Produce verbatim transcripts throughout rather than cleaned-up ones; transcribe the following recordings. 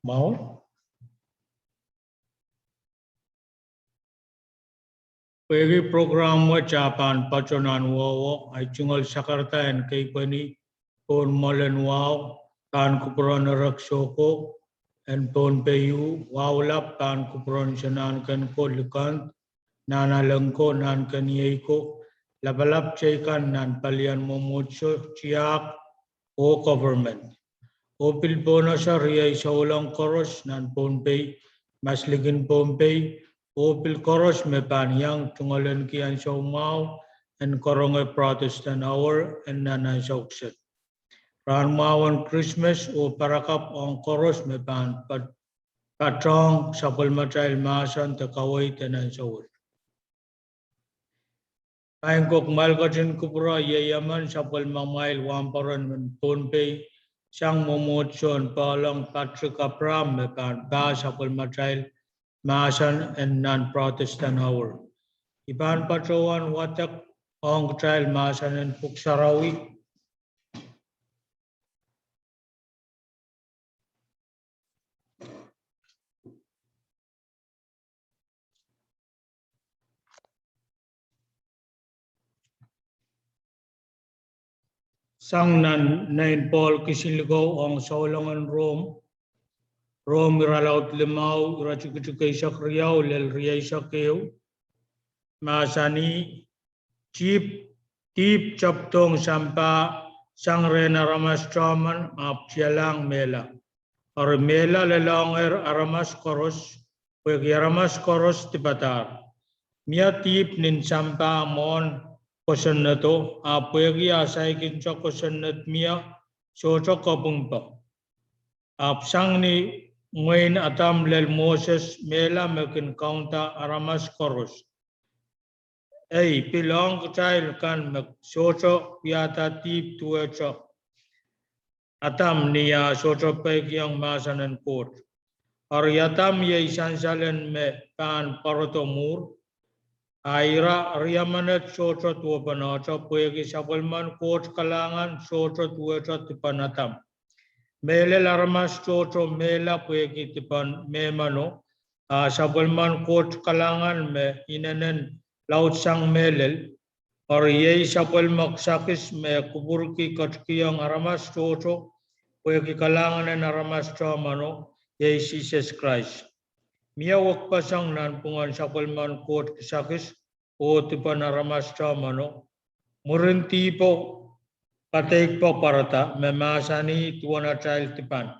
Mwahu. Pwehki program wet ah pahn patoh nan wowo, ahi tungoal sakarada en keipweni pohn mwoalen wahu pahn kupwuren Erek Soko en Pohnpei, wahu lap pahn kupwuren Sanahnken ko Likend, Nahnalek ko, Nahnkeniei ko, lapalap teikan nan palien mwomwohdiso, tiahk, oh government. Oh pil pohn ese riei souleng koaros nan Pohnpei, maslikin Pohnpei, oh pil koaros me pahn iang tungoalenki ansou mwahu en karonge Protestant Hour en nan ansou kiset. Rahn mwahu en Krismas oh parakapw ong koaros me pahn pat-, patohng sapwellimatail mahsen de kaweid en ansou wet. Maing ko, kumwail ketin kupwure iei emen sapwellimamwail wahnpoaron en Pohnpei sang mwomwohdiso en Pohlong, Patrick Abraham, me pahn pah sapwellimatail mahsen en nan Protestant Hour. I pahn patohwan wadek ong kitail mahsen en Pwuhk Sarawi. Sang nan nein Pohl kisinlikou ong soulengen Rom, Rom irelaud limau, iretikitik eisek riau lel rieisek ehu, mahsanih, dihp, dihp tepdohng sampah sang rehn aramas tehmen ahpw tialahng mehla. Eri mehla lelohngehr aramas koaros, pwehki aramas koaros dipadahr. Mie dihp nin sampah mwohn kosonnedo, ahpw pwehki ah saikinte kosonned mie, sohte kapingpe. Ahpw sang ni mwehin Adam lel Moses, mehla me kin kaunda aramas koaros. Ei, pil ong kitail kan me sohte wiahda dihp duwehte Adam ni ah sohte peikiong mahsen en Koht. Eri Adam iei sansalen me pahn pwarodo mwuhr, a ira riemenet sohte duwepenehte, pwehki sapwellimen Koht kalahngan sohte duwehte dipen Adam. Mehlel aramas tohto mehla pwehki dipen mehmeno, a sapwellimen Koht kalahngan me inenen laudsang mehlel. Eri iei sapwellime kisakis me kupwurki ketikihong aramas tohto pwehki kalahngan en aramas tehmeno, iei Sises Krais. Mie wekpeseng nanpwungen sapwellimen Koht kisakis oh dipen aramas tehmeno. Mwurin dihpo kadeikpe pwarada, me mahsanih duwen atail dipan.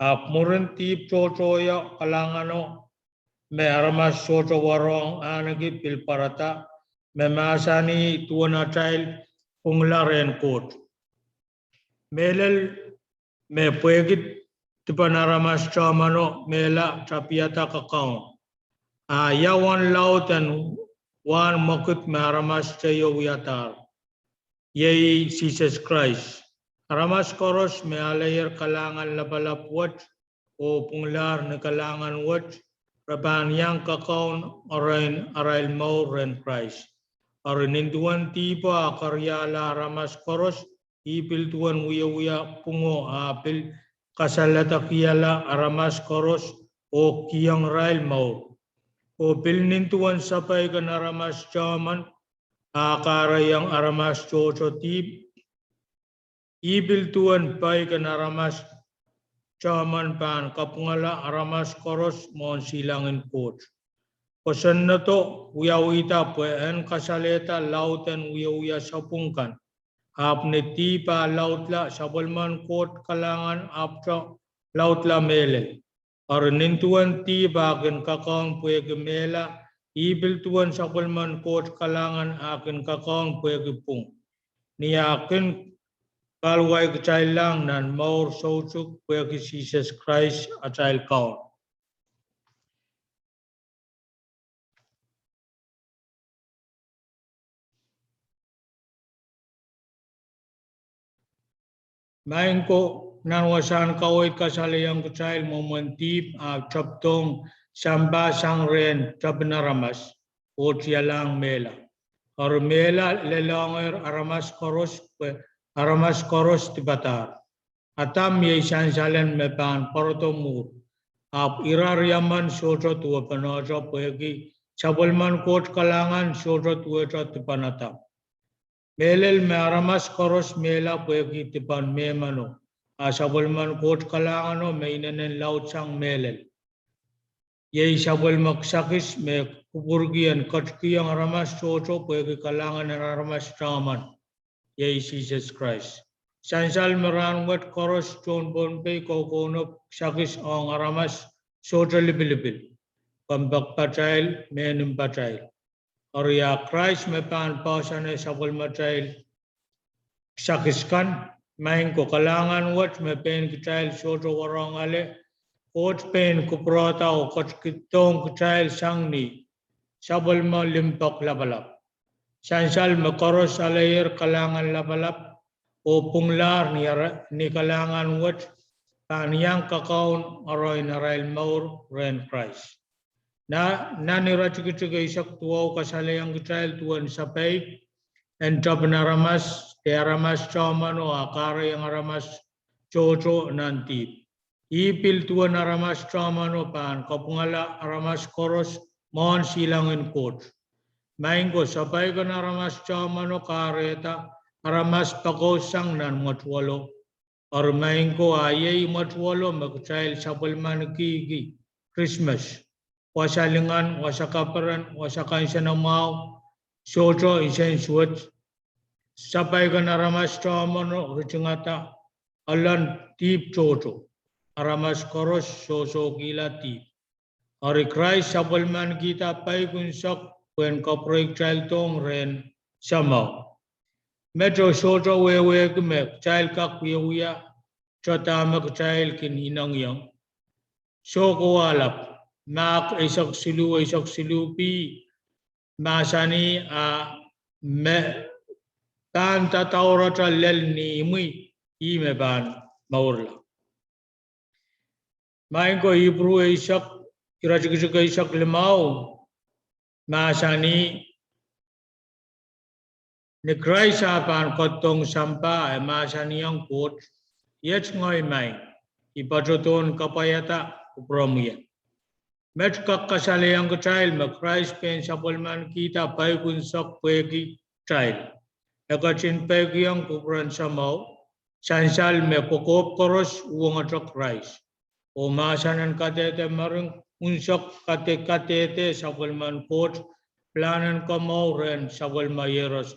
Ahpw mwurin dihp tohtohie kalahngano me aramas sohte warohng ahneki pil pwarada, me mahsanih duwen atail pwungla rehn Koht. Mehlel me pwehki dipen aramas tehmeno mehla tapihada kakaun. A ia uwen laud en wahn mwekid me aramas teio wiadahr? Iei Sises Krais. Aramas koaros me aleier kalahngan lapalap wet oh pwunglahr ni kalahngan wet, re pahn iang kakaun erein arail mour rehn Krais. Eri nin duwen dihpo a keriahla aramas koaros, ih pil duwen wiewia pwungo a pil kasalehdakihala aramas koaros oh kihong irail mour. Oh pil nin duwen sapeik en aramas tehmen a kahrehiong aramas tohto dihp, ih pil duwen peik en aramas tehmen pahn kapwungala aramas koaros mwohn silangin Koht. Kosonnedo wiawihda pwe en kasalehda laud en wiewia sapwung kan. Ahpw ni dihp a laudla, sapwellimen Koht kalahngan ahpwte laudla mehlel. Eri nin duwen dihp a kin kakaun pwehki mehla, ih pil duwen sapwellimen Koht kalahngan a kin kakaun pwehki pwung, ni a kin kahluwa kitail lahng nan mour soutuk pwehki Sises Krais atail Kaun. Maing ko, nan wasahn kaweid kasalehiong kitail mwomwen dihp a tepdohng sampah sang rehn tepin aramas oh tialahng mehla. Eri mehla lelohngehr aramas koaros, pwe aramas koaros dipadahr. Adam iei sansalen me pahn pwarodo mwuhr. Ahpw ira riemen sohte duwepene pwehki sapwellimen Koht kalahngan sohte duwehte dipan Adam. Mehlel me aramas koaros mehla pwehki dipan mehmeno, a sapwellimen Koht kalahngano me inenen laudsang mehlel. Iei sapwellime kisakis me kupwurki en ketikihong aramas tohto pwehki kalahngan en aramas tehmen, iei Sises Krais. Sansal me rahnwet koaros tohn Pohnpei koukounop kisakis ong aramas sohte lipilipil, kompoakepatail, mehn impatail. Eri a Krais me pahn poahsoane sapwellimatail kisakis kan. Maing ko, kalahngan wet me pein kitail sohte warohng ale, Koht pein kupwurehda oh ketikihdohng kitail sang ni sapwellime limpoak lapalap. Sansal me koaros aleier kalahngan lapalap oh pwunglahr ni ara-, ni kalahngan wet, pahn iang kakaun arail mour rehn Krais. Na, nan iretikitik eisek duwau kasalehiong kitail duwen sapeik en tepin aramas, de aramas tehmeno a kahrehiong aramas tohto nan dihp. Ih pil duwen aramas tehmeno pahn kapwungala aramas koaros mwohn silangin Koht. Maing ko, sapeik en aramas tehmeno kahrehda aramas pekoussang nan mwetuwelo. Eri maing ko, a iei mwetuwelo me kitail sapwellimanikihki Krismas. Wasa lingan, wasa kaperen, wasa kansenamwahu, sohte nsensuwed. Sapeik en aramas tehmeno ritingada, ahlen dihp tohto. Aramas koaros sohsohkihla dihp. Eri Krais sapwellimanikihda peik unsek pwehn kapwurei kitail dohng rehn Sahmo. Met e sohte wehwehki me kitail kak wiewia, te dahme kitail kin inengieng. Soh kowahlap, Mark eisek siluh, eisek siluh B mahsanih a me pahn dadaurete lel ni imwi, ih me pahn mourla. Maing ko, Ipru eisek, iretikitik eisek limau mahsanih, ni Krais a pahn ketidohng sampah, e mahsanihong Koht, iet ngehi maing, I patohdohn kapwaiada kupwuromwi. Met kak kasalehiong kitail me Krais pein sapwellimanikihda peik unsek pwehki kitail. E ketin peikiong kupwuren Sahmo, sansal me kokohp koaros uhwongete Krais. Oh mahsen en kadehde mering unsek kade-, kadehde sapwellimen Koht, pilahn en komour rehn sapwellime iehros.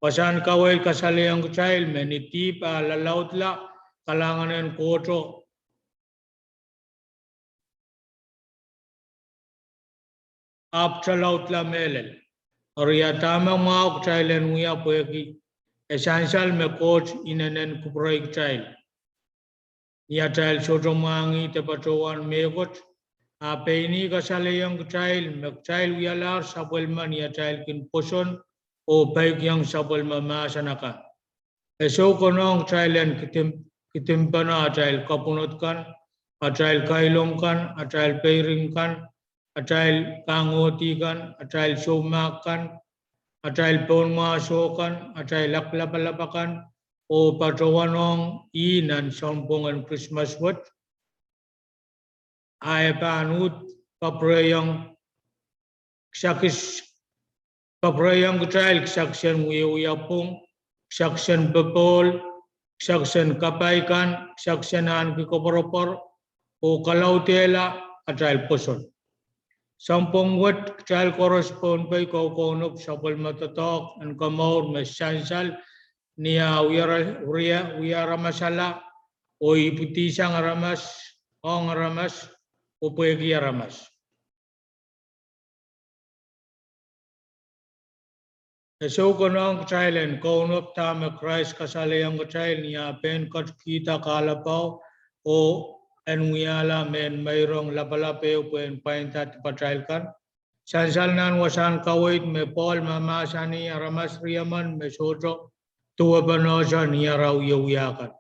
Wasahn kaweid kasalehiong kitail me ni dihp a lalaudla, kalahngan en Kohto ahpw lalaudla mehlel. Eri a dahme mwahu kitail en wia pwehki, e sansal me Koht inenen kupwurei kitail. Ni atail sohte mwahngih de patohwan mehkot, a pein ih kasalehiong kitail me kitail wialahr sapwellime ni atail kin pwoson oh peikiong sapwellime mahsen akan. E sou konehng kitail en kidim-, kidimkipene atail kapwunod kan, atail kailong kan, atail peirin kan, atail kahngohdi kan, atail soumahk kan, atail pohnmwahso kan, atail aklapalap akan, oh patohwanohng ih nan sounpwong en Krismas wet. A e pahn uhd kapwurehiong kisakis-, kapwurehiong kitail kisakisen wiewia pwung, kisakisen popohl, kisakisen kapai kan, kisakisen ahneki koapworopwor, oh kalaudehla atail pwoson. Sounpwong wet kitail koaros Pohnpei koukounop sapwellime doadoahk en komour me sansal ni ah wia, wia, wia aramas ala, oh ipwidisang aramas, ong aramas, oh pwehki aramas. E sou konehng kitail en kounop dahme Krais kasalehiong kitail ni ah pein ketikihda kahlap oh en wiahla mehn meirong lapalap ehu pwehn pwainda dipatail kan. Sansal nan wasahn kaweid me Pohl mahmahsanih aramas riemen me sohte duwepenehte ni ara wiewia kan.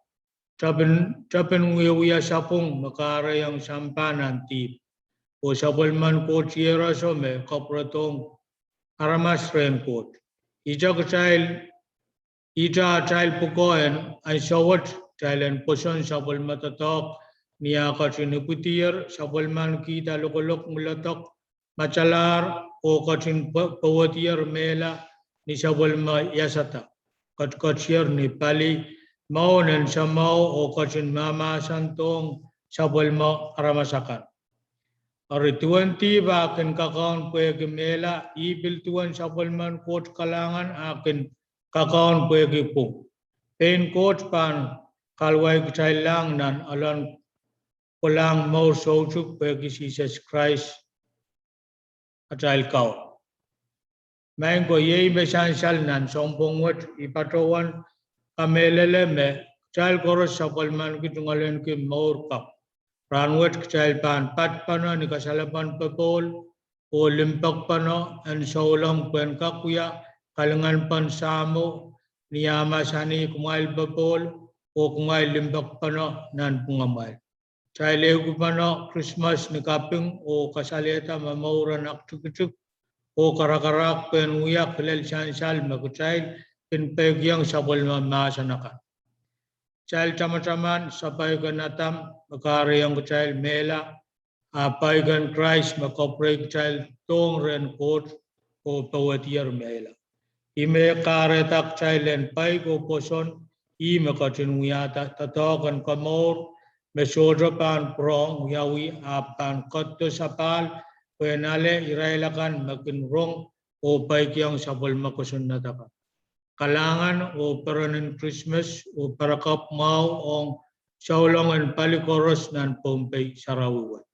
Tepin, tepin wiewia sapwung me kahrehiong sampah nan dihp, oh sapwellimen Koht iehroso me kapwuredohng aramas rehn Koht. Ihte kitail, ihte atail pwukoa en ansou wet kitail en pwoson sapwellime doadoahk ni ah ketin ipwidier sapwellimankihda lokolok, mwuledek, matalahr, oh ketin powehdier mehla ni sapwellime iasada, ketiketier ni pali maun en Sahmo oh ketin mahmahsendohng sapwellime aramas akan. Eri duwen dihp ah kin kakaun pwehki mehla, ih pil duwen sapwellimen Koht kalahngan ah kin kakaun pwehki pwung. Pein Koht pahn kahluwa kitail lahng nan ahlen kolahng mour soutuk pwehki Sises Krais atail Kaun. Maing ko, iei me sansal nan sounpwong wet. I patohwan kamehlele me kitail koaros sapwellimanki tungoalenki mour kapw. Rahnwet kitail pahn patpene ni kasalepen popohl oh limpoakpene en souleng pwehn kak wia kalinganpen Sahmo ni ah mahsanih, kumwail popohl oh kumwail limpoakpene nanpwungamwail. Kitail ehukipene Krismas ni kaping oh kasalehda me mour en aktikitik oh karakarahk pwehn wia kilel sansal me kitail kin peikiong sapwellime mahsen akan. Kitail tamataman sapai ken Adam me kahrehiong kitail mehla, ah pai ken Krais me kapwurei kitail dohng rehn Koht oh powehdier mehla. Ih me kahrehda kitail en peik oh pwoson, ih me ketin wiahda doadoahk en komour me sohte pahn pwurehng wiawi, ahpw pahn ketido sapahl pwehn ale irail akan me kin rong oh peikiong sapwellime kosonned akan. Kalahngan oh peren en Krismas oh parakapw mwahu ong souleng en pali koaros nan Pohnpei sarawi wet.